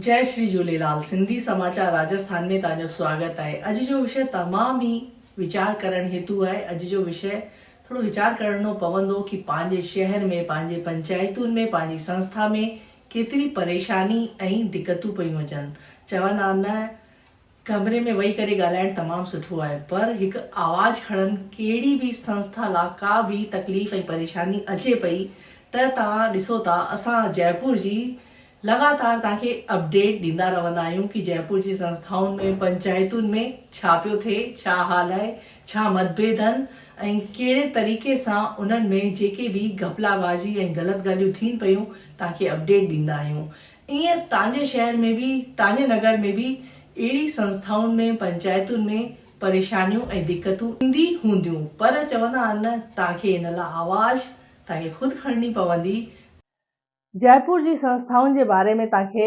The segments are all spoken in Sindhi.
جئي شري جهوليلال سنڌي سماچار راجسٿان ۾ توهان جو سواگت آهي اڄ جو وشي تمام ئي ويچار ڪرڻ هيتو آهي اڄ جو وشي ٿورو ويچار ڪرڻو پوندو ڪي پنهنجي شهر ۾ پنهنجي پنچائتن ۾ پنهنجي سنسٿا ۾ ڪيتري پريشاني ۽ دقتون پيون اچن چوندا آهن نه ڪمري ۾ ويهي ڪري ڳالهائڻ تمام سٺو آهي پر هڪ آواز کڻن ڪهڙي به سنسٿا لا ڪا به تڪليف ۽ پريشاني اچي پئي ته توهان ڏسو ٿا اسان جئپور جي لڳاتار توهان کي اپڊيٽ ڏيندا رهندا آهيون ڪي جئپور جي سنسٿائن ۾ پنچائتن ۾ ڇا پيو ٿئي ڇا حال آهي ڇا متڀيد آهن ۽ ڪهڙي طريقي سان انهن ۾ جيڪي به گهپلا بازي ۽ غلط ڳالهيون ٿين پيون توهان کي اپڊيٽ ڏيندا آهيون ائين تانجي شهر ۾ به، تانجي نگر ۾ به اهڙي سنسٿائن ۾، پنچائتن ۾ پريشانيون ۽ دقتون ايندي هونديون، پر چوندا آهن نه تان کي ان لا آواز تان کي خود کڻڻي پوندي. جئپور جي سنسٿائن جي باري ۾ تان کي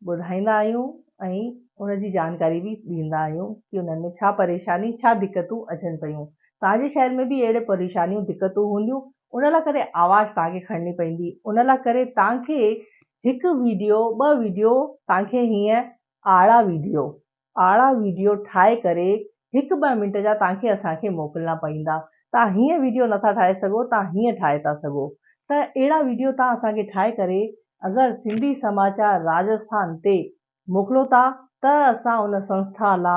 ٻڌائيندا آهيون ۽ ان جي جانڪاري به ڏيندا آهيون ڪي انهن ۾ ڇا پريشاني، ڇا دقتون اچن پيون. تان جي شهر ۾ به اهڙي پريشانيون، دقتون هونديون، ان لا ڪري آواز توهان کي کڻڻي پوندي ان لا ڪري توهان کي هڪ ويڊيو ٻه ويڊيو توهان کي هيئن آڙا ويڊيو آڙا ويڊيو ٺاهي ڪري هڪ ٻه منٽ جا توهان کي اسان کي موڪلڻا پوندا توهان هيئن ويڊيو نٿا ٺاهي سگهو توهان هيئن ٺاهي ٿا سگهو ته اهڙا ويڊيو توهان اسان کي ٺاهي ڪري اگر سنڌي سماچار راجسٿان تي موڪلو ٿا ته اسان ان سنسٿا لا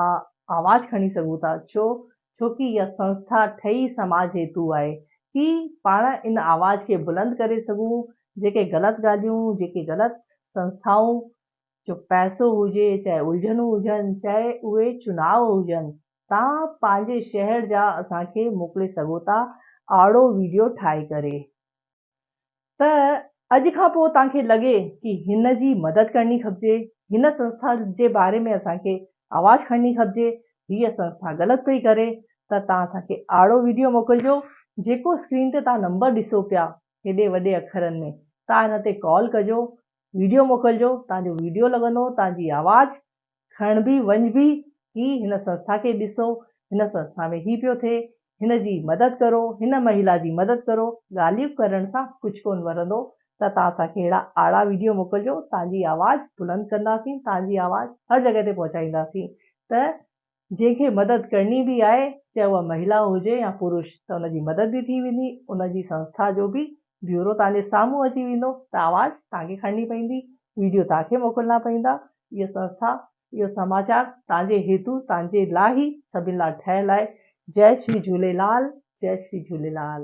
آواز کڻي سگهون ٿا ڇو ڇوڪي اها سنسٿا ٺهي سماج هيتو آهي ڪي پاڻ ان آواز کي بلند ڪري سگهون جيڪي غلط ڳالهيون جيڪي غلط سنسٿائون جو پئسو هجي چاهي الجهنون هجن چاهي اهي چناء هجن تان پنهنجي شهر جا اسان کي موڪلي سگهو ٿا آڙو ويڊيو ٺاهي ڪري. ته اڄ کان پوء توهان کي لڳي ڪي هن جي مدد ڪرڻي کپجي، هن سنسٿا جي باري ۾ اسان کي آواز کڻڻي کپجي، هيء سنسٿا غلط پئي ڪري ته توهان اسان کي آڙو ويڊيو موڪلجو، جيڪو اسڪرين تي توهان نمبر ڏسو پيا هيڏي وڏي اکرن ۾ توهان هن تي ڪال ڪجو، ويڊيو موڪلجو، توهان جو ويڊيو لڳندو، توهان جي آواز کڻبي وڃبي ڪي هن سنسٿا کي ڏسو، هن سنسٿا ۾ هي پيو ٿئي، هن جي مدد ڪرو، هن مهيلا جي مدد ڪرو، ڳالهيون ڪرڻ سان ڪجهه ڪونه ورندو ته توهان اسان کي اهڙا آڙا ويڊيو موڪلجو، توهان جي آواز بلند ڪنداسين، توهان جي آواز هر جڳهه تي پهچائينداسين ته جنهن کي مدد ڪرڻي به آهي چاهي اها مهيلا هجي يا پرش ته ان جي مدد به ٿي ويندي، ان جي سنسٿا جو به بيورو توهان جي سامهون اچي ويندو ته آواز توهان کي کڻڻي پوندي، ويڊيو توهان کي موڪلڻا پوندا، اها سنسٿا، اهو سماچار توهان جي هيتو، توهان جي لاء ئي سڀن لاء ٺهيل آهي. جئي شري جهوليلال، جئي شري جهوليلال.